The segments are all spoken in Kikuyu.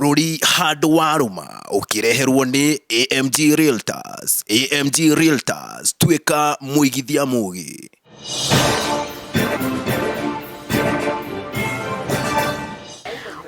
Bũrũri handũ warũma ũkĩreherwo nĩ AMG Realtors. AMG Realtors, tuĩka mũigithia mũgĩ.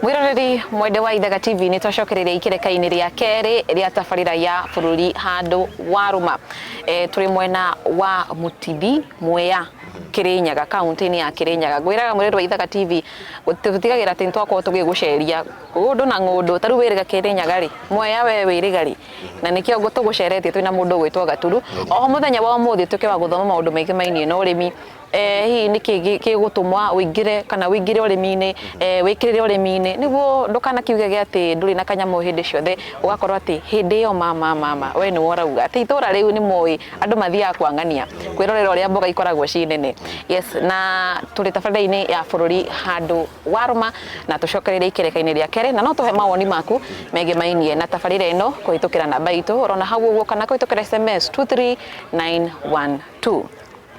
Mwiroreri mwende wa Ithaga TV nĩ twacokereria ikereka-inĩ rĩa kerĩ rĩa tabarĩra ya bũrũri handũ warũma. E, tũrĩ mwena wa Mũtithi Mwea Kĩrĩnyaga kaunti-inĩ ya Kĩrĩnyaga. Ngwĩraga mwĩrori wa Ithaga TV tũtigagĩra atĩ nĩ twakorwo tũgĩgũceria ng'ũndũ na ng'ũndũ. Ta rĩu wĩrĩga Kĩrĩnyaga rĩ, Mwea we wĩrĩga rĩ? Na nĩkĩo tũgũceretie twĩna mũndũ ũgwĩtwo Gaturu. Oho mũthenya wa ũmũthĩ tuĩke wa gũthoma maũndũ maingĩ mainie na ũrĩmi. Eh, hihi nĩkĩ gĩgũtũma ũingĩre kana ũingĩre ũrĩmi-inĩ, eh, wĩkĩrĩre ũrĩmi-inĩ nĩguo ndũkanakiugage atĩ ndũrĩ na kanyamũ hĩndĩ ciothe, ũgakorwo atĩ hĩndĩ ĩyo mama mama we nĩwe ũrauga atĩ itũra rĩu nĩ moĩ andũ mathiaga kwang'ania kwĩrorera ũrĩa mboga ikoragwo ciĩ nene. Yes, na tũrĩ tabarĩra-inĩ ya bũrũri handũ warũma na tũcokererie ikereka-inĩ rĩa kerĩ na no tũhe mawoni maku megemainie na tabarĩra ĩno kũhĩtũkĩra namba itũ ũrona hau ũguo kana kũhĩtũkĩra SMS 23912.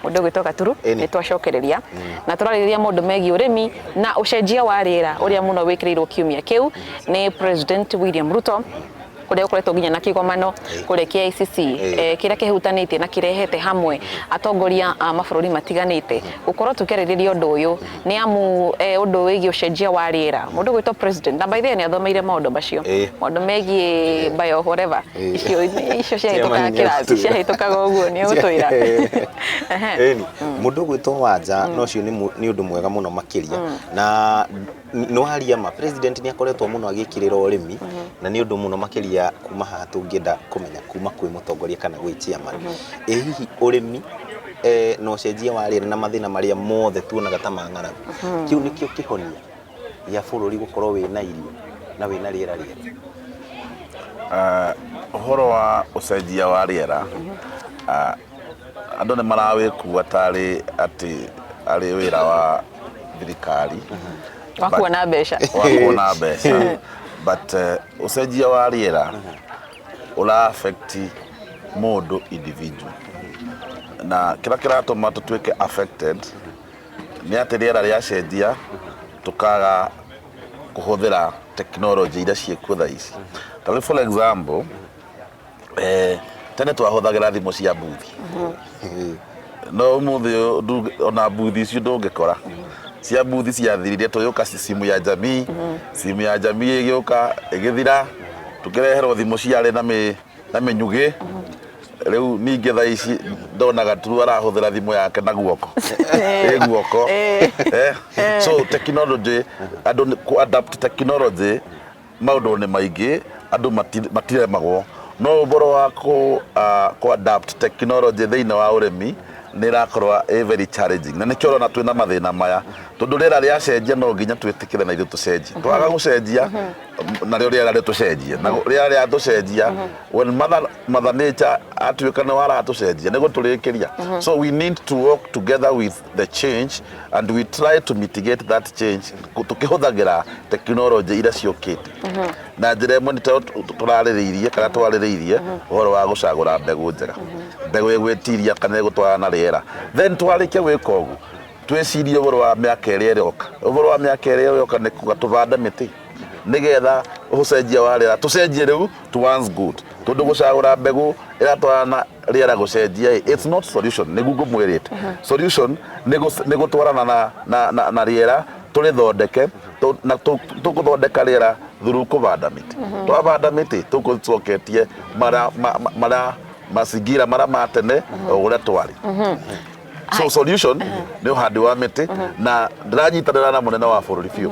Mũndũ ũgwĩtwo Gaturu nĩ twacokereria na tũrarĩrĩria maũndũ megiĩ ũrĩmi na ũcenjia wa rĩera ũrĩa mũno wĩkĩrĩirwo kiumia kĩu nĩ President William Ruto kũrĩa gũkoretwo nginya na kĩgomano kũrĩa KICC kĩrĩa kĩhutanĩtie na kĩrehete hamwe atongoria a mabũrũri matiganĩte gũkorwo tũkĩarĩrĩria ũndũ ũyũ nĩ amu ũndũ wĩgiĩ ũcenjia wa rĩera mũndũ ũgwĩtwo president na by the way nĩ athomeire maũndũ macio maũndũ megiĩ bio whatever icio icio ciahĩtũkaga kĩrathi ciahĩtũkaga ũguo nĩ egũtwĩra. Ĩni mũndũ ũgwĩtwo Wanja no ũcio nĩ ũndũ mwega mũno makĩria na nĩ waria ma president nĩ akoretwo mũno agĩkĩrĩra ũrĩmi na nĩ ũndũ mũno makĩria kuma haha tũngĩenda kũmenya kuma kwĩ mũtongoria kana gwĩ chairman. Ĩ hihi ũrĩmi na ũcenjia wa rĩera na mathĩna marĩa mothe tuonaga ta ma ng'aragu, kĩu nĩkĩo kĩhonia gĩa bũrũri gũkorwo wĩna irio na wĩna rĩera rĩega? Ũhoro wa ũcenjia wa rĩera, andũ nĩ marawĩkua tarĩ atĩ arĩ wĩra wa thirikari wa kuona mbeca, wa kuona mbeca, but ũcenjia wa rĩera ũra affect mũndũ individual, na kĩrĩa kĩratũma tũtuĩke affected nĩ atĩ rĩera rĩacenjia tũkaga kũhũthĩra technology iria ciĩkuo thaa ici. Ta rĩu for example, tene twahũthagĩra thimũ cia mbuthi, no ũmũthĩ ũyũ ona mbuthi icio ndũngĩkora cia mbuthi ciathirire tũgĩũka simu ya jamii. Simu ya jamii ĩgĩũka ĩgĩthira, tũkĩreherwo thimũ ciarĩ na mĩnyugĩ. Rĩu ningĩ thaa ici ndonaga tu arahũthĩra thimũ yake na guoko ĩ guoko. So technology, andũ kũ adapt technology maũndũ nĩ maingĩ, andũ matiremagwo, no ũhoro wa kũ adapt technology thĩinĩ wa ũrĩmi nĩ ĩrakorwo ĩ very challenging, na nĩkĩo ũrona twĩna mathĩna maya, tondũ rĩera rĩacenjia no nginya twĩtĩkĩre na ithuĩ tũcenjie. Twaga gũcenjia narĩo rĩera rĩtũcenjie, na rĩera rĩatũcenjia, when mother nature atuĩka nĩ waratũcenjia nĩ gũtũrĩkĩria. So we need to work together with the change and we try to mitigate that change tũkĩhũthagĩra technology iria ciũkĩte. Na njĩra ĩmwe nĩ tũrarĩrĩirie kana twarĩrĩirie ũhoro wa gũcagũra mbegũ njega, mbegũ ĩgwĩtiria kana ĩgũtwarana na rĩera. Then twarĩkia gwĩka ũguo, twĩcirie ũhoro wa mĩaka ĩrĩa ĩroka. Ũhoro wa mĩaka ĩrĩa ĩroka nĩ kuga tũbande mĩtĩ nĩgetha ũcenjia wa rĩera tũcenjie rĩu towards good, tondũ gũcagũra mbegũ ĩratwarana na rĩera gũcenjia ĩ, it's not solution. Nĩguo ngũmwĩrĩte, solution nĩ gũtwarana na rĩera tũrĩthondeke na tũgũthondeka rĩera through kũbanda mĩtĩ. Twabanda mĩtĩ tũgũcoketie mara mazingira marĩa ma tene o ũrĩa twarĩ. So solution nĩ ũhandi wa mĩtĩ, na ndĩranyitanĩra na mũnene wa bũrũri biũ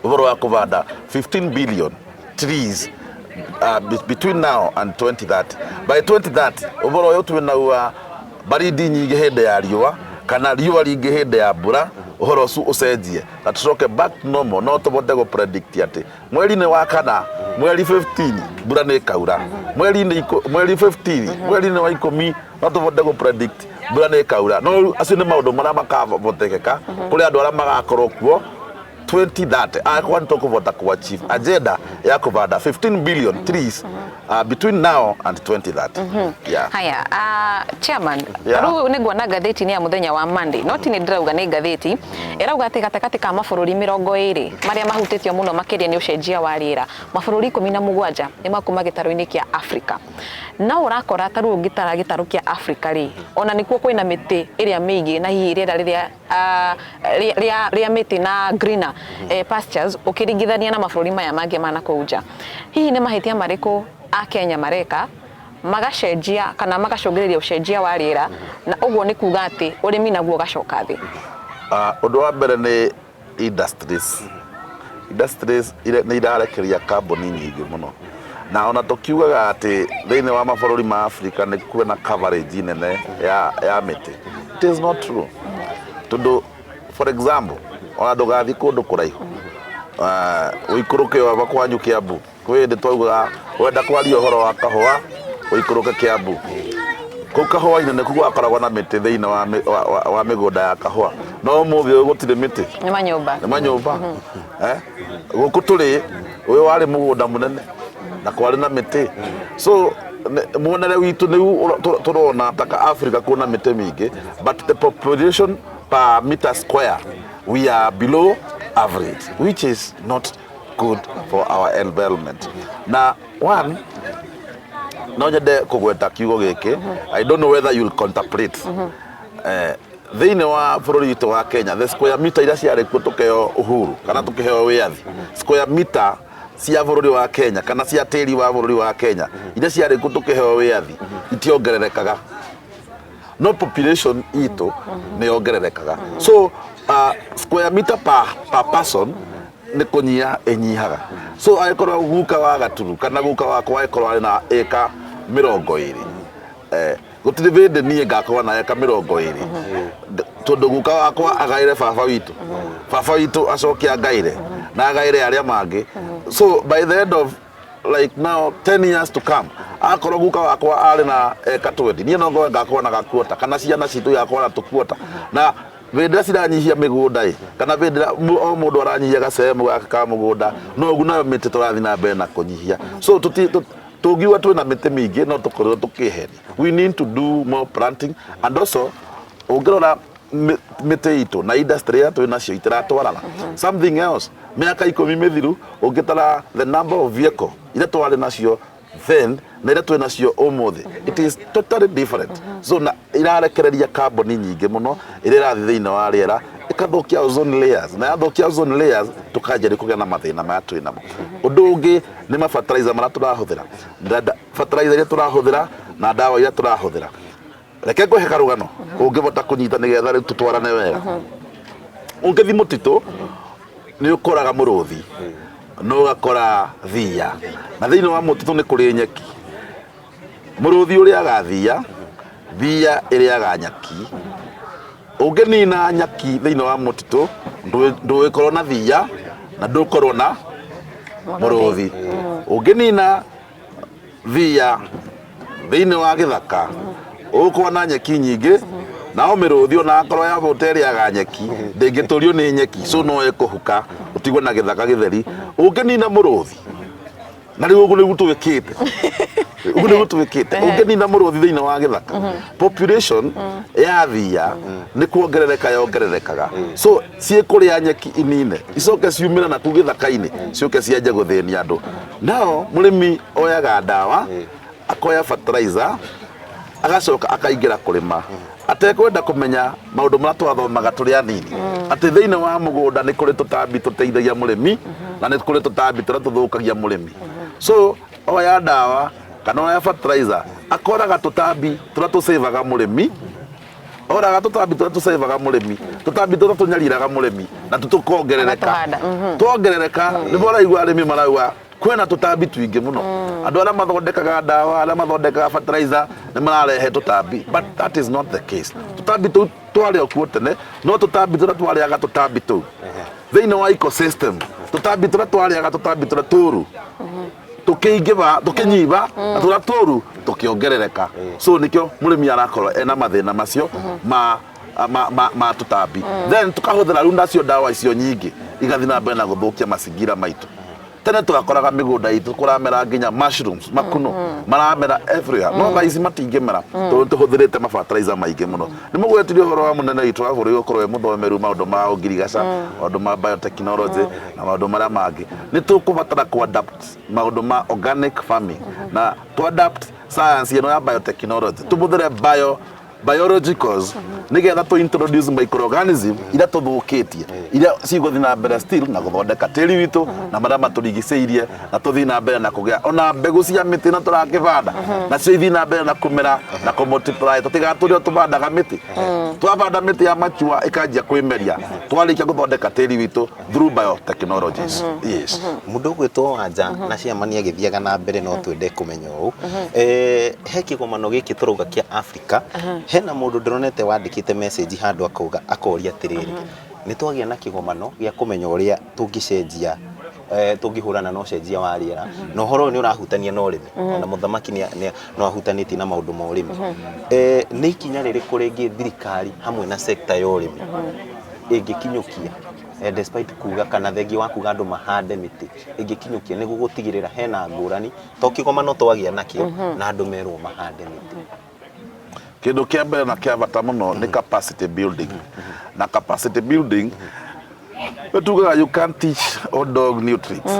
ũhoro wa kũbanda 15 billion trees between now and 2030. By 2030 ũhoro ũyũ twĩ nau wa baridi nyingĩ hĩndĩ ya riũa kana riũa rĩingĩ hĩndĩ ya mbura, ũhoro ũcio ũcenjie na tũcoke back to normal. No tũhote gũ predict atĩ mweri-inĩ wa kana, mweri 15, mbura nĩ ĩkaura mweri 15, mweri-inĩ wa 10, no tũhote gũ predict mbura nĩ ĩkaura. No rĩu acio nĩ maũndũ marĩa makahotekeka kũrĩ andũ arĩa magakorwo kuo. 2030 angĩkorwo nĩ tũkũvota ku achieve agenda ya kũvanda 15 billion trees between now and 2030. Yeah. Haya, chairman, Yeah. rĩu nĩ nguona ngathĩti-inĩ ya mũthenya wa Monday, no ti nĩ ndĩrauga nĩ ngathĩti ĩrauga atĩ gatagatĩ ka mabũrũri 20 marĩa mahutĩtio mũno makĩria nĩ ũcenjia wa rĩera, mabũrũri 17 nĩ makuma gĩtarũ-inĩ kĩa Afrika. No ũrakora ta rĩu ũngĩtara gĩtarũ kĩa Afrika rĩ, ona nĩkuo kwĩna mĩtĩ ĩrĩa mĩingĩ na hihi rĩera rĩrĩa rĩa mĩtĩ na greener pastures ũkĩringithania na mabũrũri maya mangĩ ma nakũu nja. Hihi nĩ mahĩtia marĩkũ a Kenya mareka magacenjia kana magacũngĩrĩria ũcenjia wa rĩera, na ũguo nĩ kuga atĩ ũrĩmi naguo ũgacoka thĩ? Ũndũ wa mbere nĩ industries. Industries nĩ irarekereria kambuni nyingĩ mũno, na ona tũkiugaga atĩ thĩinĩ wa mabũrũri ma Africa nĩ kwĩna coverage nene ya mĩtĩ, it is not true, tondũ for example, ona ndũgathiĩ kũndũ kũraihu, ũikũrũke o kwanyu Kiambu, kwĩ hĩndĩ twaugaga wenda kwaria ũhoro wa kahũa ũikũrũke Kiambu, kũu kahũa-inĩ nĩkuo gwakoragwo na mĩtĩ thĩinĩ wa mĩgũnda ya kahũa, no ũmũthĩ ũyũ gũtirĩ mĩtĩ. Nĩ manyũmba. Nĩ manyũmba. Gũkũ tũrĩ ũyũ warĩ mũgũnda mũnene na kwarĩ na mĩtĩ, so muonere witũ nĩu tũrona taka Africa kwĩna mĩtĩ mĩingĩ, but the population per meter square, we are below average, which is not good for our environment. Na one no nyende kũgweta kiugo gĩkĩ, I don't know whether you'll contemplate, thĩinĩ wa bũrũri witũ wa Kenya, the square meter iria ciarĩ kuo tũkĩheo uhuru kana tũkĩheo wĩyathi, square meter cia bũrũri wa Kenya kana cia tĩri wa bũrũri wa Kenya iria ciarĩ kuo tũkĩheo wĩyathi itiongererekaga, no population itũ nĩ yongererekaga. So square meter per person nĩ kũnyiha ĩnyihaga. So angĩkorwo guka wa Gaturu kana guka wakwa angĩkorwo arĩ na ĩka 20, gũtirĩ hĩndĩ niĩ ngakorwo na ĩka 20, tondũ guka wakwa agaĩre baba witũ, baba witũ acoke angaĩre na agaĩre arĩa mangĩ. So by the end of like now 10 years to come, akorwo guka wakwa arĩ na eka 20, niĩ no ngorwo ngakorwo na gakuota kana ciana citũ igakorwo na tũkuota. Na hĩndĩ ĩrĩa ciranyihia mĩgũnda ĩ, kana hĩndĩ ĩrĩa o mũndũ aranyihia gacehemu gake ka mũgũnda, no ũguo nayo mĩtĩ tũrathiĩ na mbere na kũnyihia. So tũngiuga twĩna mĩtĩ mĩingĩ, no tũkorirwo tũkĩheria. We need to do more planting, and also ũngĩrora mĩtĩ itũ na industry ĩrĩa twĩ nacio itiratwarana. Something else, mĩaka 10 mĩthiru, ũngĩtara the number of vehicle iria twarĩ nacio then na iria twĩ nacio ũmũthĩ, it is totally different. So na irarekereria carbon nyingĩ mũno ĩrĩa ĩrathiĩ thĩinĩ wa rĩera ĩkathũkia ozone layers, na yathũkia ozone layers tũkanjia kũgĩa na mathĩna maya twĩ namo. Ũndũ ũngĩ nĩ ma fertilizer marĩa tũrahũthĩra, fertilizer iria tũrahũthĩra na ndawa iria tũrahũthĩra. Reke ngũhe karũgano ũngĩbota kũnyita nĩgetha rĩu tũtwarane wega. Ũngĩthiĩ mũtitũ nĩ ũkoraga mũrũthi na ũgakora thiia, na thĩinĩ wa mũtitũ nĩ kũrĩ nyeki. Mũrũthi ũrĩaga thiia, thiia ĩrĩaga nyaki. Ũngĩnina nyaki thĩinĩ wa mũtitũ, ndũgĩkorwo na thiia na ndũkorwo na mũrũthi. Ũngĩnina thiia thĩinĩ wa gĩthaka, ũgũkorwo na nyeki nyingĩ, nao mĩrũthi ona akorwo yabũta ĩrĩaga nyeki ndĩngĩtũrio nĩ nyeki, so no ĩkũhuka ũtigwo na gĩthaka gĩtheri. Ũngĩnina mũrũthi, na rĩu ũguo nĩguo twĩkĩte, ũguo nĩguo twĩkĩte, ũngĩnina mũrũthi thĩinĩ wa gĩthaka, population ya thiia nĩ kuongerereka yongererekaga, so ciĩkũrĩa nyeki inine icoke ciumĩre na kuu gĩthaka-inĩ, ciũke cianjie gũthĩnia andũ. Nao mũrĩmi oyaga ndawa, akoya fertilizer, agacoka akaingĩra kũrĩma atekwenda kũmenya maũndũ marĩa twathomaga tũrĩ anini, atĩ thĩinĩ wa mũgũnda nĩ kũrĩ tũtambi tũteithagia mũrĩmi na nĩ kũrĩ tũtambi tũrĩa tũthũkagia mũrĩmi. So oya ndawa kana oya fertilizer, akoraga tũtambi tũrĩa tũcĩvaga mũrĩmi, oraga tũtambi tũrĩa tũcĩvaga mũrĩmi, tũtambi tũrĩa tũnyariraga mũrĩmi, na tũkongerereka. Agatũhanda, Twongerereka nĩguo ũraigua arĩmi marauga kwĩna tũtambi tũingĩ mũno. Andũ arĩa mathondekaga ndawa, arĩa mathondekaga fertilizer nĩ mararehe tũtambi, but that is not the case. Tũtambi tũu twarĩ o kuo tene, no tũtambi tũrĩa twarĩaga tũtambi tũu thĩinĩ wa ecosystem, tũtambi tũrĩa twarĩaga tũtambi tũrĩa tũru tũkĩingĩva, tũkĩnyiva, na tũrĩa tũru tũkĩongerereka. So nĩkĩo mũrĩmi arakorwo ena mathĩna macio ma ma tũtambi, then tũkahũthĩra rĩu nacio ndawa icio nyingĩ igathiĩ na mbere na gũthũkia macingira maitũ. Tene twakoraga mĩgũnda itũ kũramera nginya mushrooms, makuno maramera everywhere, no thaa ici matingĩmera tondũ tũhũthĩrĩte mafertilizer maingĩ mũno. Nĩ mũgwetirie ũhoro wa mũnene witũ wa bũrũri gũkorwo e mũthomeru maũndũ ma ũngirigaca, maũndũ ma biotechnology na maũndũ marĩa mangĩ. Nĩ tũkũbatara kũ adapt maũndũ ma organic farming na to adapt science ĩno ya biotechnology, tũhũthĩre biologicals nigetha tũ introduce microorganism iria tũthũkĩtie, iria cigũthiĩ na mbere still na gũthondeka tĩri witũ na marĩa matũrigicĩirie, na tũthiĩ na mbere na kũgĩa ona mbegũ cia mĩtĩ na tũrakĩbanda nacio ithiĩ na mbere na kũmera na kũmultiply. Tũtigatũre o tũbandaga mĩtĩ, twabanda mĩtĩ ya machua ĩkanjia kwĩmeria twarĩkia gũthondeka tĩri witũ through biotechnologies, yes. Mũndũ ũgwĩtwo Wanja na ciamani agĩthiaga na mbere, no twende kũmenya ũũ, he kĩgomano gĩkĩ tũrauga kĩa Africa, hena mũndũ ndĩronete wandĩkĩte message handũ akauga, akoria atĩrĩrĩ, nĩ twagĩa na kĩgomano gĩa kũmenya ũrĩa tũngĩcenjia, tũngĩhũrana na ũcenjia wa rĩera, na ũhoro ũyũ nĩ ũrahutania na ũrĩmi, ona mũthamaki no ahutanĩtie na maũndũ ma ũrĩmi. Nĩ ikinya rĩrĩkũ rĩngĩ thirikari hamwe na sector ya ũrĩmi ĩngĩkinyũkia, despite kuga kana thengia wa kuga andũ mahande mĩtĩ, ĩngĩkinyũkia nĩguo gũtigĩrĩra hena ngũrani to kĩgomano twagĩa nakĩo na andũ merwo mahande mĩtĩ? Kĩndũ kĩa mbere na kĩa bata mũno nĩ capacity building, na capacity building nĩ tugaga you can't teach old dog new tricks.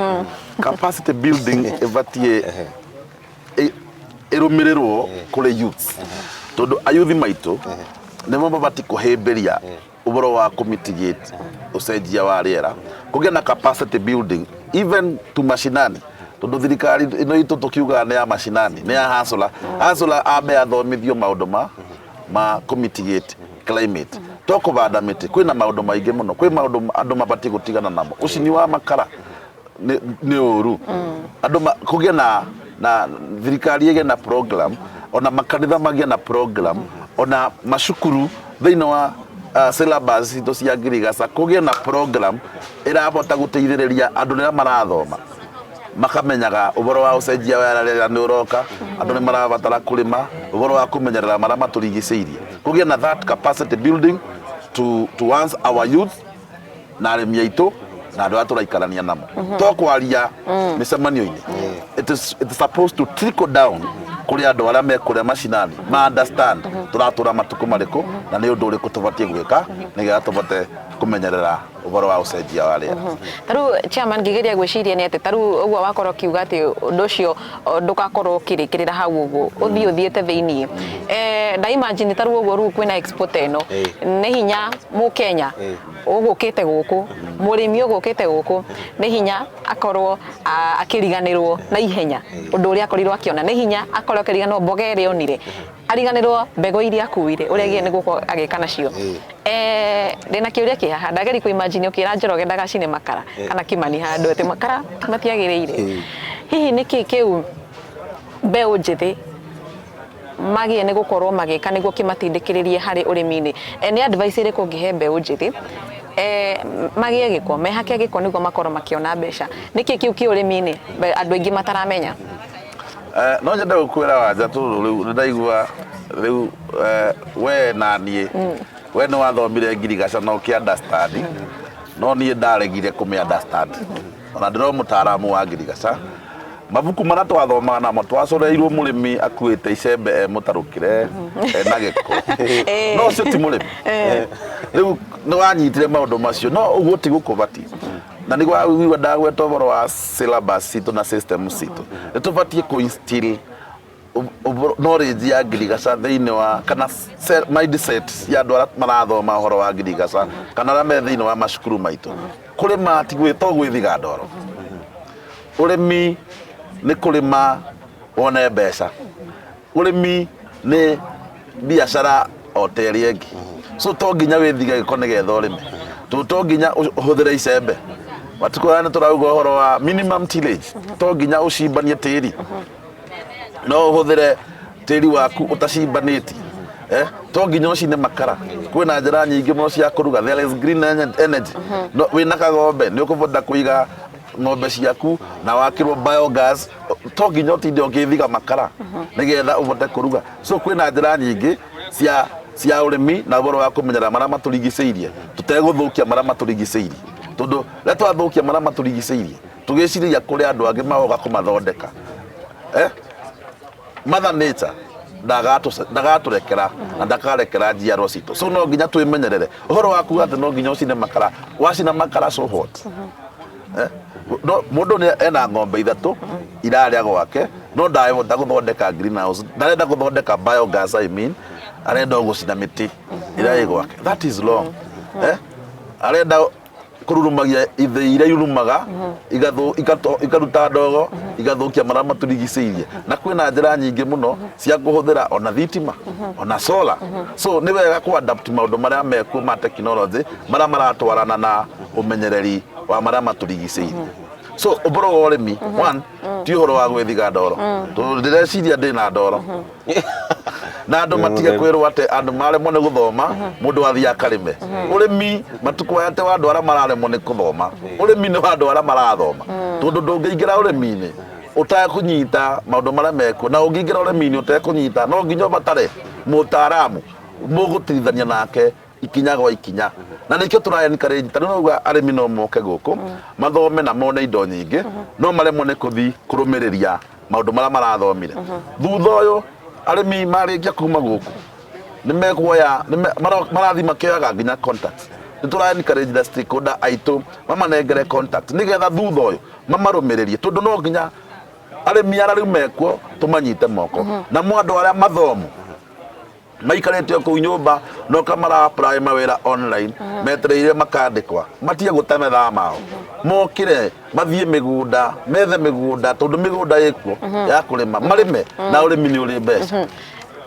Capacity building ĩbatiĩ ĩrũmĩrĩrwo kũrĩ youths, tondũ ayuthi maitũ nĩmo mabatiĩ kũhĩmbĩria ũhoro wa kũmitigate ũcenjia wa rĩera, kũgĩa na capacity building even to mashinani, tondũ thirikari ĩno itũ tũkiugaga nĩ ya mashinani, nĩ ya hustler. Hustler ambe athomithio maũndũ ma kũmitigate climate, to kũbanda mĩtĩ. Kwĩna maũndũ maingĩ mũno, kwĩ maũndũ andũ mabatiĩ gũtigana namo. Ũcini wa makara nĩ ũru. Andũ kũgĩe na thirikari ĩgĩe na program, ona makanitha magĩe na program, ona macukuru thĩinĩ wa syllabus citũ cia ngirigaca kũgĩe na program ĩrahota gũteithĩrĩria andũ rĩrĩa marathoma makamenyaga ũhoro wa ũcenjia wa rĩera nĩ ũroka, andũ nĩ marabatara kũrĩma, ũhoro wa kũmenyerera marĩa matũrigicĩirie. Kũgĩe na that capacity building to once our youth na arĩmi aitũ na andũ arĩa tũraikarania namo, to kwaria mĩcemanio-inĩ. It is supposed to trickle down kũrĩ andũ arĩa me kũrĩa macinani, ma understand tũratũra matukũ marĩkũ na nĩ ũndũ ũrĩkũ tũbatiĩ gwĩka nĩgetha tũbote kũmenyerera ũhoro wa ũcenjia wa rĩera. Tarĩu chairman, ngĩgeria gwĩciria nĩ atĩ tarĩu ũguo wakorwo ũkiuga atĩ ũndũ ũcio ndũgakorwo ũkĩrĩkĩrĩra hau ũguo, ũthiĩ ũthiĩte thĩiniĩ, nda imagine tarĩu ũguo rĩu kwĩna expo ta ĩno, nĩ hinya mũkenya ũgũkĩte gũkũ, mũrĩmi ũgũkĩte gũkũ, nĩ hinya akorwo akĩriganĩrwo na ihenya ũndũ ũrĩa akorirwo akĩona, nĩ hinya akorwo akĩriganĩrwo mboga ĩrĩa onire, ariganĩrwo mbegũ iria akuire, ũrĩa agĩrĩire nĩ gũkorwo agĩka nacio. Ndĩna kĩũria kĩ haha. Ndageri kũ imagine ũkĩra Njoroge ndagacine makara kana Kimani handũ atĩ makara matiagĩrĩire. Hihi nĩkĩ kĩu mbeũ njĩthĩ magĩe nĩ gũkorwo magĩka nĩguo kĩmatindĩkĩrĩrie harĩ ũrĩmi-inĩ? Nĩ advice ĩrĩkũ ũngĩhe mbeũ njĩthĩ, magĩe gĩko, mehake gĩko nĩguo makorwo makĩona mbeca? Nĩkĩ kĩu kĩ ũrĩmi-inĩ andũ aingĩ mataramenya? No nyende gũkwĩra, Wanja, tondũ rĩu nĩndaigua rĩu, we na niĩ, we nĩ wathomire ngirigaca na ũkĩ understand, no niĩ ndaregire kũmĩ understand, ona ndĩro mũtaaramu wa ngirigaca. Mabuku marĩa twathomaga namo twacoreirwo mũrĩmi akuĩte icembe, e mũtarũkĩre, ena gĩko, no ũcio ti mũrĩmi. Rĩu nĩ wanyitire maũndũ macio, no ũguo ti gũkũbatiĩ, na nĩguo wigua ndagweta ũhoro wa syllabus citũ na system citũ, nĩ tũbatiĩ kũ instill knowledge ya ngirigaca thĩinĩ wa kana mindset ya andũ arĩa marathoma ũhoro wa ngirigaca kana arĩa me thĩinĩ wa macukuru maitũ. Kũrĩma ti to gwĩthiga ndoro. Ũrĩmi nĩ kũrĩma wone mbeca. Ũrĩmi nĩ biacara o ta ĩrĩa ĩngĩ, so to nginya wĩthige gĩko nĩgetha ũrĩme, to nginya ũhũthĩre icembe. Matukũ aya nĩ tũrauga ũhoro wa minimum tillage. To nginya ũcimbanie tĩri, no ũhũthĩre tĩri waku ũtacimbanĩtie. To nginya ũcine makara, kwĩna njĩra nyingĩ mũno cia kũruga. There is green energy. No, wĩna kagombe nĩ ũkũbota kũiga ng'ombe ciaku na wakĩrwo biogas. To nginya ũtinde ũgĩthiga makara nĩgetha ũbote kũruga. So kwĩna njĩra nyingĩ cia Cia ũrĩmi na ũhoro wa kũmenyerera marĩa matũrigicĩirie tũtegũthũkia marĩa matũrigicĩirie, tondũ rĩrĩa twathũkia marĩa matũrigicĩirie tũgĩciragia kũrĩ andũ angĩ magoka kũmathondeka, eh? Mother Nature ndagatũrekera na ndakarekera njiarwa citũ, so no nginya twĩmenyerere. Ũhoro wa kuga atĩ no nginya ũcine makara, wacina makara, so what? Eh? No mũndũ nĩ ena ng'ombe ithatũ irarĩa gwake, no ndahota gũthondeka greenhouse, ndarenda gũthondeka biogas, I mean, arenda o gũcina mĩtĩ ĩrĩa ĩ gwake. That is wrong, eh? Arenda kũrurumagia ithĩi iria irumaga ikaruta ndogo igathũkia marĩa matũrigicĩirie, na kwĩna njĩra nyingĩ mũno cia kũhũthĩra ona thitima ona solar. So nĩ wega kũ adapt maũndũ marĩa mekuo ma technology marĩa maratwarana na ũmenyereri wa marĩa matũrigicĩirie. So ũhoro wa ũrĩmi, one, ti ũhoro wa gwĩthiga ndoro, tondũ ndĩreciria ndĩna ndoro na andũ matige kwĩrwo atĩ andũ maremwo nĩ gũthoma mũndũ athiĩ akarĩme. Ũrĩmi matukũ aya atĩ wa andũ arĩa mararemwo nĩ kũthoma, ũrĩmi nĩ wa andũ arĩa marathoma, tondũ ndũngĩingĩra ũrĩmi-inĩ ũtekũnyita maũndũ marĩa mekuo, na ũngĩingĩra ũrĩmi-inĩ ũtekũnyita, no nginya ũbatare mũtaaramu mũgũtirithania nake ikinya gwa ikinya, na nĩkĩo tũra encourage. Ta rĩu nauga arĩmi no moke gũkũ mathome na mone indo nyingĩ, no maremwo nĩ kũthi kũrũmĩrĩria maũndũ marĩa marathomire. Thutha ũyũ arĩmi marĩkia kuma gũkũ nĩ mekuoya marathiĩ makĩoyaga nginya contacts. Nĩ tũra encourage the stakeholder aitũ mamanengere contact nĩgetha thutha ũyũ mamarũmĩrĩrie, tondũ no nginya arĩmi arĩa rĩu mekuo tũmanyite moko, namo andũ arĩa mathomu maikarĩte o kũu nyũmba no kamara apply mawĩra online metereire makandĩkwa, matige gũte mathaa mao, mokĩre mathiĩ mĩgũnda, methe mĩgũnda, tondũ mĩgũnda ĩkuo ya kũrĩma, marĩme, na ũrĩmi nĩ ũrĩ mbeca.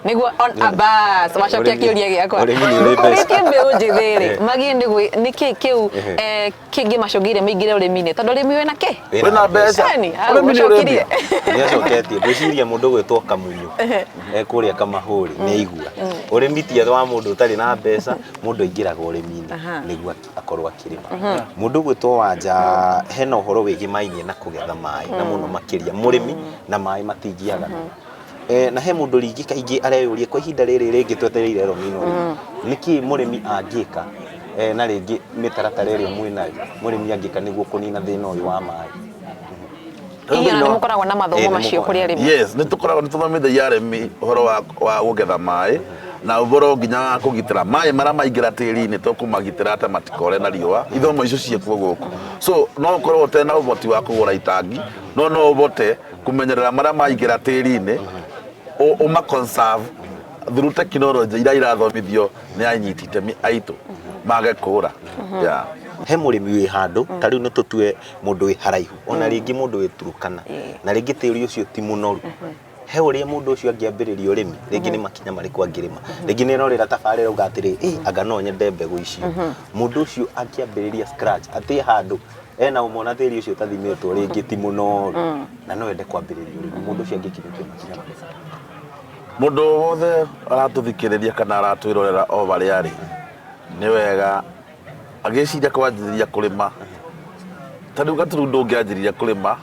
Niguo on abas wacokia kĩũria gĩakwa. Ũrĩmi nĩ ũrĩ mbeca. Ũrĩtie mbeũ njĩthĩ rĩ magĩe nĩ nĩkĩ kĩu kĩngĩmacũngĩire maingĩre ũrĩmi-inĩ, tondũ ũrĩmi wĩna kĩ? Wĩna mbeca. Eni, hau, Ũrĩmi nĩ ũrĩ ũcokirie. mbia. Nĩ acoketie. Ngwĩciria mũndũ gwĩtwo Kamunyu kũrĩa Kamahũri nĩ aigua ũrĩmi ti wa mũndũ ũtarĩ na mbeca. Mũndũ aingĩraga ũrĩmi-inĩ nĩguo akorwo akĩrĩma. Mũndũ gwĩtwo Wanja hena ũhoro wĩgĩmainie na kũgetha maĩ, na mũno makĩria mũrĩmi na maĩ matingĩagana. Na he mũndũ rĩngĩ kaingĩ areyũria kwa ihinda rĩrĩ rĩngĩ twetereire El Nino rĩ, nĩkĩ mũrĩmi angĩka, na rĩngĩ mĩtaratara ĩrĩa mwĩnayo mũrĩmi angĩka nĩguo kũnina thĩna ũyũ wa maĩ? Hihi ona nĩ mũkoragwo na mathomo Nĩ macio mũkoragwo. kũrĩ arĩmi? Yes, nĩ tũkoragwo nĩ tũthomithagia arĩmi ũhoro wa kũgetha maĩ na ũhoro nginya wa kũgitĩra maĩ marĩa maingĩra tĩri-inĩ, tũkũmagitĩra atĩ matikore na riũa. Ithomo icio ciĩkuo gũkũ, so no ũkorwo ũtarĩ na ũhoti wa kũgũra itangi, no ũhote kũmenyerera marĩa maingĩra tĩri-inĩ, ũma conserve through technology iria irathomithio nĩ anyiti itemi aitũ mage kũra, yeah. He mũrĩmi wĩ handũ ta rĩu nĩ tũtue mũndũ wĩ haraihu, ona rĩngĩ mũndũ wĩ Turukana, na rĩngĩ tĩri ũcio ti mũnoru, he ũrĩa mũndũ ũcio angĩambĩrĩria ũrĩmi? Rĩngĩ nĩ makinya marĩkũ angĩrĩma? Rĩngĩ nĩ ĩrorera tabarĩra uga atĩrĩ, ĩ anga no nyende mbegũ icio. Mũndũ ũcio angĩambĩrĩria scratch atĩ handũ ena ũmona tĩri ũcio ũtathimĩtwo, rĩngĩ ti mũnoru, na no ende kwambĩrĩria ũrĩmi, mũndũ ũcio angĩkinyũkia makinya marĩkũ? Mũndũ wothe aratũthikĩrĩria kana aratwĩrorera o harĩa arĩ, nĩ wega agĩciria kwanjĩrĩria kũrĩma. Ta rĩu gaturu ndũngĩanjĩrĩria kũrĩma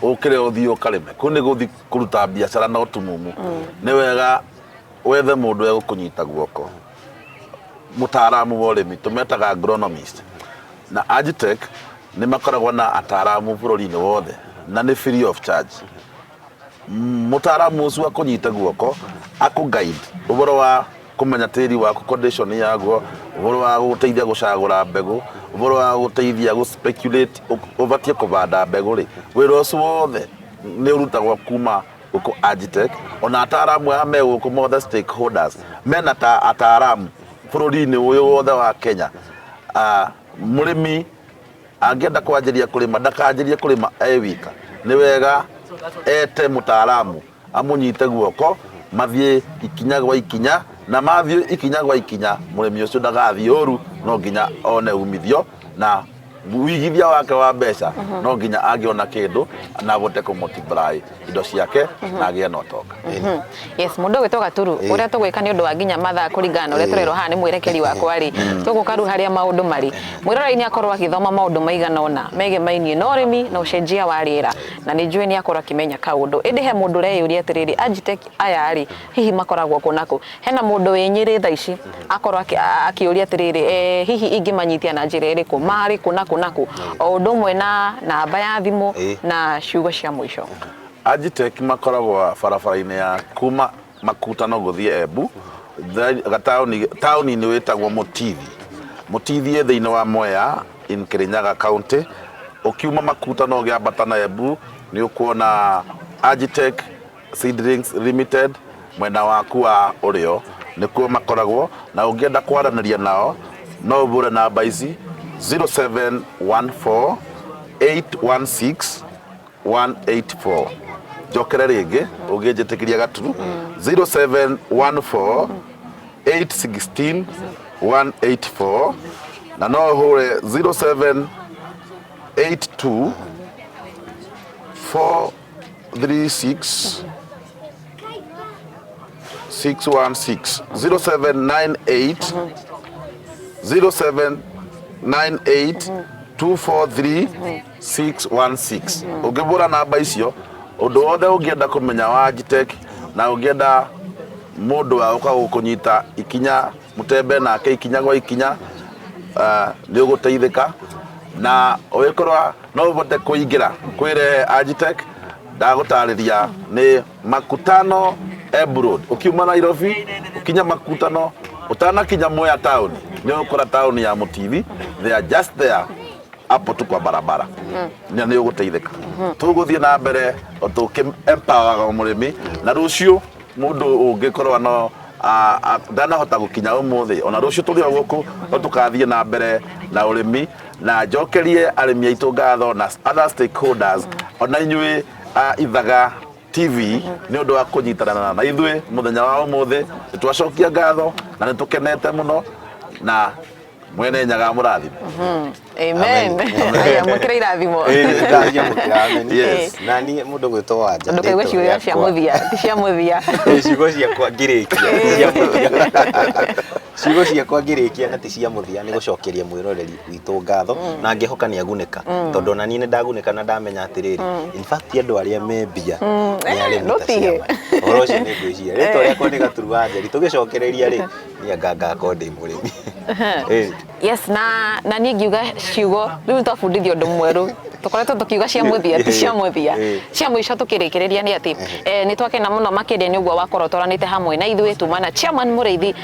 ũkĩre ũthiĩ ũkarĩme, kũu nĩ gũthiĩ kũruta biacara na ũtumumu. Nĩ wega wethe mũndũ egũkũnyita guoko, mũtaaramu wa ũrĩmi tũmetaga agronomist, na Agitech nĩ makoragwo na ataaramu bũrũri-inĩ wothe na nĩ free of charge. Mũtaaramu ũcio akũnyite guoko, akũ guide ũhoro wa kũmenya tĩri waku, condition yaguo, ũhoro wa gũgũteithia gũcagũra mbegũ, ũhoro wa gũgũteithia gũ speculate ũbatiĩ kũbanda mbegũ rĩ. Wĩra ũcio wothe nĩ ũrutagwo kuma gũkũ Agitech. Ona ataaramu aya me gũkũ mothe, stakeholders mena ta ataaramu bũrũri-inĩ ũyũ wothe wa Kenya. Mũrĩmi angĩenda kwanjĩrĩria kũrĩma, ndakanjĩrĩrie kũrĩma e wika. Nĩ wega ete mũtaaramu amũnyite guoko, mathiĩ ikinya gwa ikinya, na mathiĩ ikinya gwa ikinya mũrĩmi ũcio ndagathiĩ ũru, no nginya one umithio na Wigithia wake wa mbeca no nginya angĩona kĩndũ na abote kũ multiply indo ciake na agĩe na ũtonga. Yes, mũndũ ũgwĩtwo Gaturu, ũrĩa tũgwĩka nĩ ũndũ wa nginya mathaa kũringana na ũrĩa tũrerwo haha nĩ mwerekeri wakwa rĩ, tũgũka rĩu harĩa maũndũ marĩ. Mwĩroreri nĩ akorwo agĩthoma maũndũ maigana ũna megemainie na ũrĩmi na ũcenjia wa rĩera, na nĩ njũĩ nĩ akorwo akĩmenya kaũndũ. Ĩndĩ he mũndũ ũreyũria atĩrĩrĩ, Agitech aya rĩ, hihi makoragwo kũ na kũ? Hena mũndũ wĩ Nyĩrĩ thaa ici akorwo akĩũria atĩrĩrĩ, hihi ingĩmanyitia na njĩra ĩrĩkũ? Marĩ kũ na kũ na kũ? O ũndũ ũmwe na namba ya thimũ na ciugo cia mũico. Agitech makoragwo barabara-inĩ ya kuma Makutano gũthiĩ Embu, gataũni taũni-inĩ wĩtagwo Mũtithi. Mũtithi ĩ thĩinĩ wa Mwea in Kirinyaga County. Ũkiuma Makutano ũgĩambata na Embu nĩ ũkuona Agitech Seedlings Limited mwena waku wa ũrĩo nĩkuo makoragwo, na ũngĩenda kwaranĩria nao no ũbũre namba ici 0714 816 184. Njokere rĩngĩ ũngĩnjĩtĩkĩria Gaturu, 0714 816 184, na no ũhũre 0782 436 616, 0798 0798 243 616. Ũngĩbũra namba icio, ũndũ wothe ũngĩenda kũmenya wa Agitech na ũngĩenda mũndũ wa gũka gũkũnyita ikinya mũtembe nake ikinya gwa ikinya, nĩ ũgũteithĩka na ũgĩkorwo no ũhote kũingĩra kwĩre Agitech. Ndagũtarĩria nĩ Makutano Embu Road, ũkiuma Nairobi ũkinya Makutano, ũtanakinya Mwea town nĩ ũgũkora taũni ya Mũtithi, they are just there hapo tu kwa barabara, na nĩ ũgũteithĩka. Tũgũthiĩ na mbere tũkĩ empower mũrĩmi, na rũciũ mũndũ ũngĩkorwo no ndanahota gũkinya ũmũthĩ, ona rũciũ tũrĩ o gũkũ no tũkathiĩ na mbere na ũrĩmi. Na njokerie arĩmi aitũ ngatho na other stakeholders, ona inyuĩ Ithaga TV, nĩ ũndũ wa kũnyitanana na ithuĩ mũthenya wa ũmũthĩ. Nĩ twacokia ngatho na nĩ tũkenete mũno, na Mwene Nyaga mũrathime. Amen. Aya, mũkĩre irathimo. Yes. Na niĩ mũndũ gwĩtwo Wanja. Ndũkaigue ciugo cia mũthia, ti cia mũthia. Ciugo ciakwa ngĩrĩkia ti cia mũthia. Ciugo ciakwa ngĩrĩkia na ti cia mũthia nĩ gũcokeria mwĩroreri witũ ngatho, na ngĩhoka nĩ agunĩka, tondũ ona niĩ nĩ ndagunĩka na ndamenya atĩrĩrĩ, in fact andũ arĩa me mbia nĩ arĩmi ta ciama. Ũhoro ũcio nĩ ngwĩciria. Rĩtwa rĩakwa nĩ Gaturu wa Njeri. Tũgĩcokereria rĩ, niĩ anga ngakorwo ndĩ mũrĩmi. Yes, na niĩ ngiuga ciugo rĩu twabundithio ũndũ mwerũ, tũkoretwo tũkiuga cia mũthia ti cia mũthia. Cia mũico tũkĩrĩkĩrĩria nĩ atĩ nĩ twakena mũno makĩria nĩ ũguo wakorwo twaranĩte hamwe na ithuĩ tuma na chairman Mũrĩithi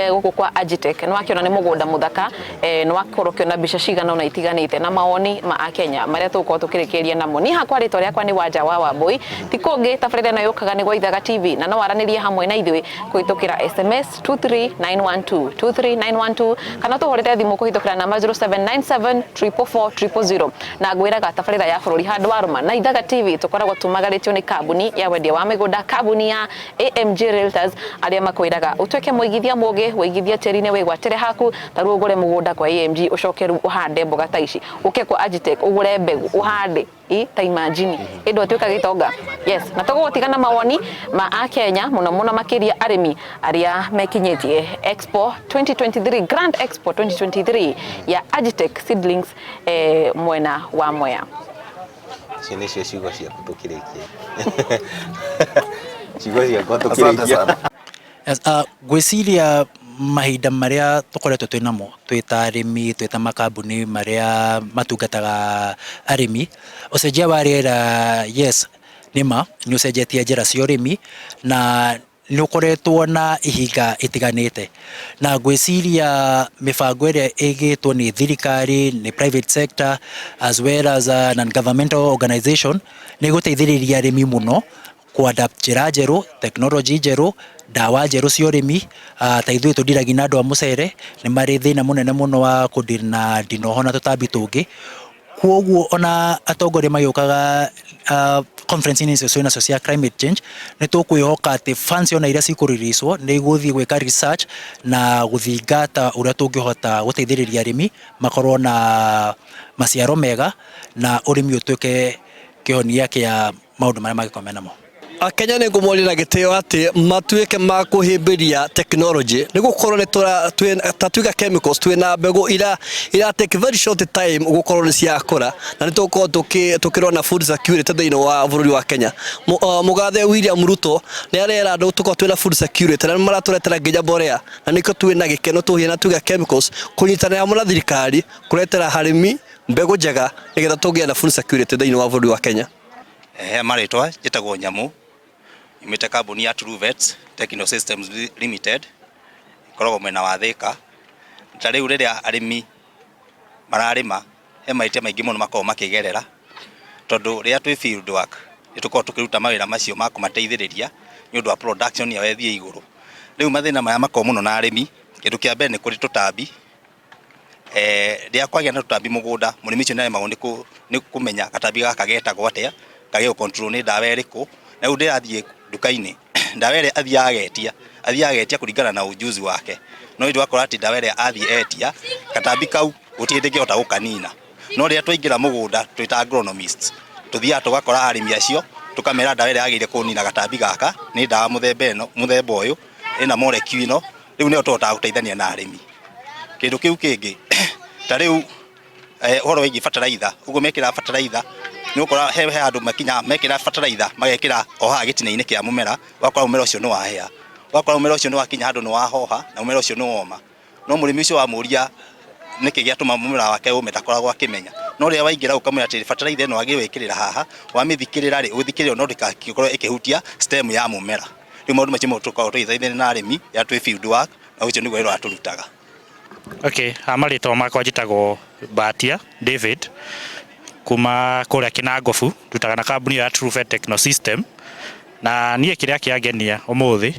gũkũ kwa Agitech. Nĩ wakĩona nĩ mũgũnda mũthaka, nĩ wakorwo ũkĩona mbica cigana ũna itiganĩte na mawoni ma Akenya marĩa tũgũkorwo tũkĩrĩkĩrĩria namo. Niĩ hakwa rĩtwa rĩakwa nĩ Wanja wa Wambũi, ti kũngĩ tabarĩra ĩno yũkaga nĩ gwa Ithaga TV, na no waranĩrie hamwe na ithuĩ kũhĩtũkĩra SMS 23912 23912, kana tũhũrĩre thimũ kũhĩtũkĩra namba 0797 444 000. Na ngwĩraga tabarĩra ya bũrũri handũ wa rũma na Ithaga TV tũkoragwo tumagarĩtio nĩ kambuni ya wendia wa mĩgũnda, kambuni ya AMG Realtors, arĩa makwĩraga ũtuĩke mũigithia mũgĩ, wĩigithie tĩri-inĩ wĩgwatĩre haku. Ta rĩu ũgũre mũgũnda kwa AMG, ũcoke rĩu ũhande mboga ta ici, ũke kwa Agitech ũgũre mbegũ ũhande. I ta imagine ĩndũ atuĩka gĩtonga. Yes, na tũgũgũtiga na mawoni ma Akenya, mũno mũno makĩria arĩmi arĩa mekinyĩtie Expo 2023, Grand Expo 2023 ya Agitech Seedlings mwena wa Mwea. Icio nĩcio ciugo ciaku tũkĩrĩkia. Ciugo ciakwa Asante tũkĩrĩkia. sana. Yes, ngwĩciria mahinda marĩa tũkoretwo twĩ namo twĩ ta arĩmi, twĩ ta makambuni marĩa matungataga arĩmi, ũcenjia wa rĩera, yes, nĩ ma nĩ ũcenjetie njĩra cia ũrĩmi na nĩ ũkoretwo na ihinga itiganĩte. Na ngwĩciria mĩbango ĩrĩa ĩigĩtwo nĩ thirikari, nĩ private sector as well as non-governmental organization nĩ ĩgũteithĩrĩria arĩmi mũno kũ adapt njĩra njerũ, tekinoronjĩ njerũ, ndawa njerũ cia ũrĩmi. Ta ithuĩ tũndiragia na andũ a mũcere, nĩ marĩ thĩna mũnene mũno wa kũ deal na ndinoho na tũtambi tũngĩ. Kwoguo ona atongoria magĩũkaga conference-inĩ icio twĩ nacio cia climate change, nĩ tũkwĩhoka atĩ funds ona iria cikũ-release-wo nĩ igũthiĩ gwĩka research na gũthingata ũrĩa tũngĩhota gũteithĩrĩria arĩmi makorwo na maciaro mega na ũrĩmi ũtuĩke kĩhonia kĩa maũndũ marĩa mangĩkorwo menamo. Akenya nĩ ngũmoria na gĩtĩo atĩ matuĩke ma kũhĩmbĩria technology nĩ gũkorwo nĩ ta Twiga Chemicals twĩna mbegũ ira ira take very short time gũkorwo nĩ ciakũra na nĩ tũgũkorwo tũkĩrora food security thĩinĩ wa bũrũri wa Kenya. Mũgathe William Ruto nĩ arera andũ tũkorwo twĩna food security na nĩ maratũretera nginya mbolea na nĩkĩo twĩna gĩkeno tũhia na Twiga Chemicals kũnyitanĩra hamwe na thirikari kũretera arĩmi mbegũ njega nĩgetha tũgĩe na food security thĩinĩ wa bũrũri wa Kenya. He marĩtwa njĩtagwo Nyamu, nyumĩte kambuni ya Truvet Techno Systems Limited, ĩkoragwo mwena wa Thĩka. Ta rĩu rĩrĩa arĩmi mararĩma, he mahĩtia maingĩ mũno makoragwo makĩgerera, tondũ rĩrĩa twĩ field work, nĩ tũkoragwo tũkĩruta mawĩra macio ma kũmateithĩrĩria nĩ ũndũ wa production yao ĩthiĩ igũrũ. Rĩu mathĩna maya makoragwo mũno na arĩmi, kĩndũ kĩa mbere nĩ kũrĩ tũtambi. Rĩrĩa kwagĩa na tũtambi mũgũnda, mũrĩmi ũcio nĩ aremagwo nĩ kũmenya gatambi gaka getagwo atĩa, kagĩrĩirwo control nĩ ndawa ĩrĩkũ. Na rĩu ndĩrathiĩ nduka-inĩ, ndawa ĩrĩa athiaga agetia, athiaga agetia kũringana na ujuzi wake. No rĩu ũgakora atĩ ndawa ĩrĩa athiĩ etia, gatambi kau gũtirĩ hĩndĩ ĩngĩhota gũkanina. No rĩrĩa twaingĩra mũgũnda twĩ ta agronomists, tũthiaga tũgakora arĩmi acio, tũkamera ndawa ĩrĩa yagĩrĩire kũnina gatambi gaka nĩ ndawa mũthemba ĩno, mũthemba ũyũ, ĩna molecule ĩno, rĩu nĩyo tũhotaga gũteithania na arĩmi. Kĩndũ kĩu kĩngĩ, ta rĩu ũhoro wĩgiĩ bataraitha, ũguo mekĩraga bataraitha, nĩ ũgũkora he handũ makinyaga mekĩra bataraitha magekĩra o haha gĩtina-inĩ kĩa mũmera, ũgakora mũmera ũcio nĩ wahĩa. Ũgakora mũmera ũcio nĩ wakinya handũ nĩ wahoha na mũmera ũcio nĩ woma. No mũrĩmi ũcio wamũria nĩkĩ gĩatũma mũmera wake ũme ndakoragwo akĩmenya. No rĩrĩa waingĩra ũkamwĩra atĩrĩ bataraitha ĩno wagĩrĩirwo gwĩkĩrĩra haha, wamĩthikĩrĩra rĩ, ũgĩthikĩrĩra no ndĩgakorwo ĩkĩhutia stem ya mũmera. Rĩu maũndũ macio nĩmo tũkoragwo tũgĩteithania na arĩmi rĩrĩa twĩ field work, na ũcio nĩguo wĩra ũrĩa tũrutaga. Okay, ha marĩtwa makwa njĩtagwo Batia David kuma kũrĩa Kinangofu, ndutaga na kambuni ya Truvet Techno System. Na niĩ kĩrĩa kĩangenia ũmũthĩ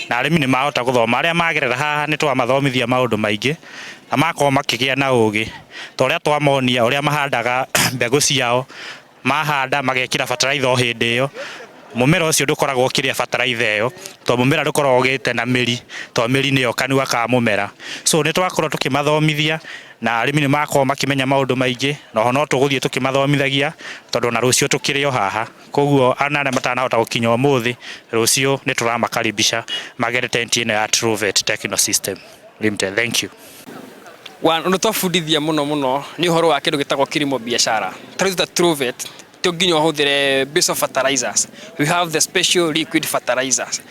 na arĩmi nĩ mahota gũthoma, arĩa magerera haha nĩ twamathomithia maũndũ maingĩ na makorwo makĩgĩa na ũgĩ ta ũrĩa twamonia ũrĩa mahandaga mbegũ ciao, mahanda magekĩra bataraitha o hĩndĩ ĩyo. Mũmera ũcio ndũkoragwo ũkĩrĩa bataraitha ĩyo tondũ mũmera ndũkoragwo ũgĩte na mĩri tondũ mĩri nĩyo kanua ka mũmera. So nĩ twakorwo tũkĩmathomithia na arĩmi nĩ makorwo makĩmenya maũndũ maingĩ, na oho no tũgũthiĩ tũkĩmathomithagia tondũ ona rũciũ tũkĩrĩ o haha. Koguo ona arĩa matanahota gũkinya ũmũthĩ, rũciũ nĩ tũramakaribisha magere tent ĩno ya Truvet Techno System Limited. Thank you. Ũndũ twabundithia mũno mũno nĩ ũhoro wa kĩndũ gĩtagwo kilimo biashara. Ta rĩu ta Truvet to nginya ũhũthĩre basal fertilizers. We have the special liquid fertilizers.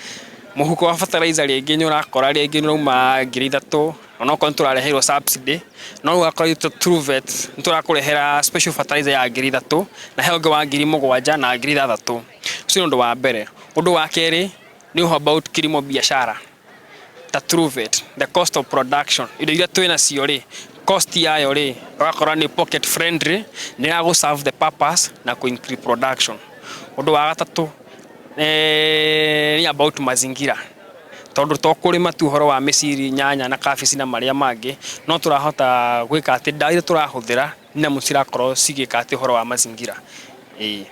Mũhuko wa fertilizer rĩngĩ nĩ ũrakora rĩngĩ nĩ ũrauma 3,000, onokorwo nĩ tũrareheirwo subsidy, no rĩu ũgakora itũ Truvet nĩ tũrakũrehera special fertilizer ya 3,000 na he ũngĩ wa 7,000 na 6,000. Ũcio nĩ ũndũ wa mbere. Ũndũ wa kerĩ nĩ ũhoro about kilimo biashara ta Truvet, the cost of production, indo iria twĩ nacio rĩ, cost yayo rĩ, ũgakora nĩ pocket friendly, nĩ ya gũ serve the purpose na kũ increase production. Ũndũ wa gatatũ nĩ about mazingira, tondũ to kũrĩma tu ũhoro wa mĩciri, nyanya na kabici na marĩa mangĩ, no tũrahota gwĩka atĩ ndawa iria tũrahũthĩra nyamũ cirakorwo cigĩka atĩ ũhoro wa mazingira. Ĩĩ.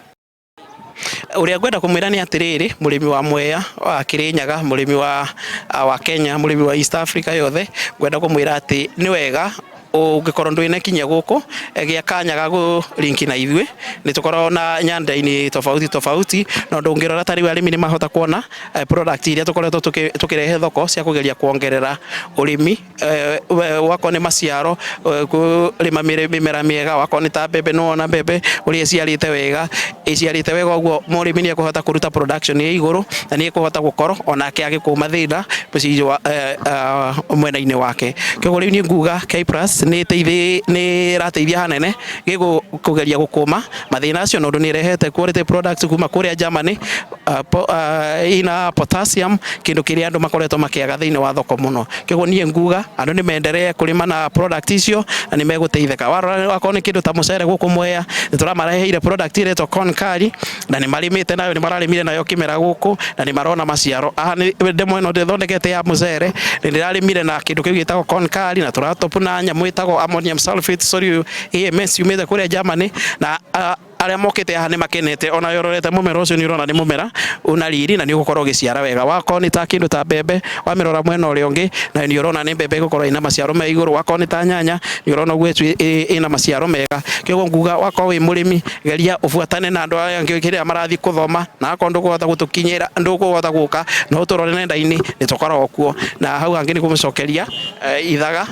Ũrĩa ngwenda kũmwĩra nĩ atĩrĩrĩ, mũrĩmi wa Mwea wa Kĩrĩnyaga, mũrĩmi wa Kenya, mũrĩmi wa East Africa yothe, ngwenda kũmwĩra atĩ nĩ wega ũngĩkorwo ndwĩnekinyia gũkũ, gĩa kanya ga gũ link na ithuĩ, nĩ tũkoragwo na nyanda-inĩ tofauti tofauti, na ũndũ ũngĩrora ta rĩu arĩmi nĩ mahota kuona product iria tũkoretwo tũkĩrehe thoko cia kũgeria kuongerera ũrĩmi, wakorwo nĩ maciaro, kũrĩma mĩmera mĩega, wakorwo nĩ ta mbembe, nĩ wona mbembe ũrĩa ĩciarĩte wega, ĩciarĩte wega ũguo mũrĩmi nĩ ekũhota kũruta production ĩ igũrũ na nĩ ekũhota gũkorwo onake agĩkũma thĩna mũciĩ wa mwena-inĩ wake. Koguo rĩu niĩ nguga K Plus nĩ ĩrateithia hanene kũgeria gũkũma mathĩna acio, na ũndũ nĩ ĩrehete quality products kuma kũrĩa Germany, ina potassium, kĩndũ kĩrĩa andũ makoretwo makĩaga thĩinĩ wa thoko mũno. Koguo niĩ nguga andũ nĩ menderee kũrĩma na product icio na nĩ megũteithĩka. Warora wakorwo nĩ kĩndũ ta mũcere gũkũ Mwea, nĩ tũramareheire product ĩretwo corn curry na nĩ marĩmĩte nayo, nĩ mararĩmire nayo kĩmera gũkũ na nĩ marona maciaro. Haha nĩ ndemo ĩno ndĩthondekete ya mũcere, nĩ ndĩrarĩmire na kĩndũ kĩu gĩtagwo corn curry na tũratop na nyamũ wĩtagwo ammonium sulfate sorry AMS yumĩte kũrĩa Germany na arĩa mokĩte haha nĩ makenete. Ona ũrorete mũmera ũcio nĩ ũrona nĩ mũmera una riri na nĩ ũgũkorwo ũgĩciara wega. Wakorwo nĩ ta kĩndũ ta mbembe, wamĩrora mwena ũrĩa ũngĩ na nĩ ũrona nĩ mbembe ĩgũkorwo ĩna maciaro me igũrũ. Wakorwo nĩ ta nyanya, nĩ ũrona ũguo ĩna maciaro mega. Kĩoguo nguga wakorwo wĩ mũrĩmi, geria ũbuatane na andũ aya angĩ kĩrĩa marathiĩ gũthoma, na akorwo ndũkũhota gũtũkinyĩra, ndũkũhota gũka, no ũtũrore nenda-inĩ, nĩ tũkoragwo kuo. Na hau hangĩ nĩ kũmũcokeria Ithaga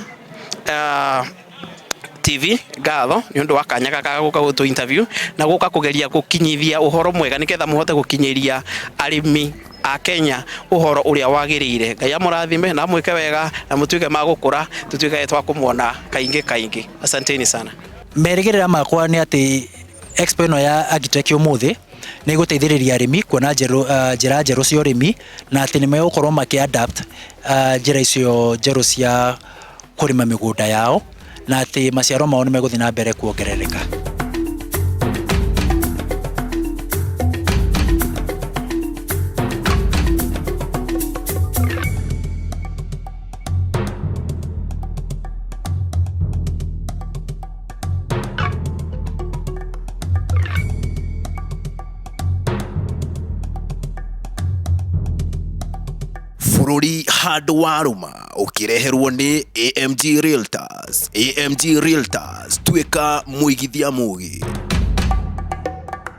TV ngatho nĩ ũndũ wa kanya gaka gũka gũtũ interview na gũka kũgeria gũkinyithia ũhoro mwega nĩgetha mũhote gũkinyĩria arĩmi a Kenya ũhoro ũrĩa wagĩrĩire. Ngai amũrathime na amwĩke wega na mũtuĩke ma gũkũra, tũtuĩke twa kũmuona kaingĩ kaingĩ. Asanteni sana. Merĩgĩrĩra makwa nĩ atĩ expo ĩno ya Agritech ũmũthĩ nĩ ĩgũteithĩrĩria arĩmi kuona njĩra njerũ cia ũrĩmi, na atĩ nĩ megũkorwo makĩ adapt njĩra icio njerũ cia kũrĩma mĩgũnda yao, na atĩ maciaro mao nĩ megũthiĩ na mbere kuongerereka. Bũrũri handũ warũma ũkĩreherwo nĩ AMG Realtors. AMG Realtors, tuĩka mũigithia mũgĩ.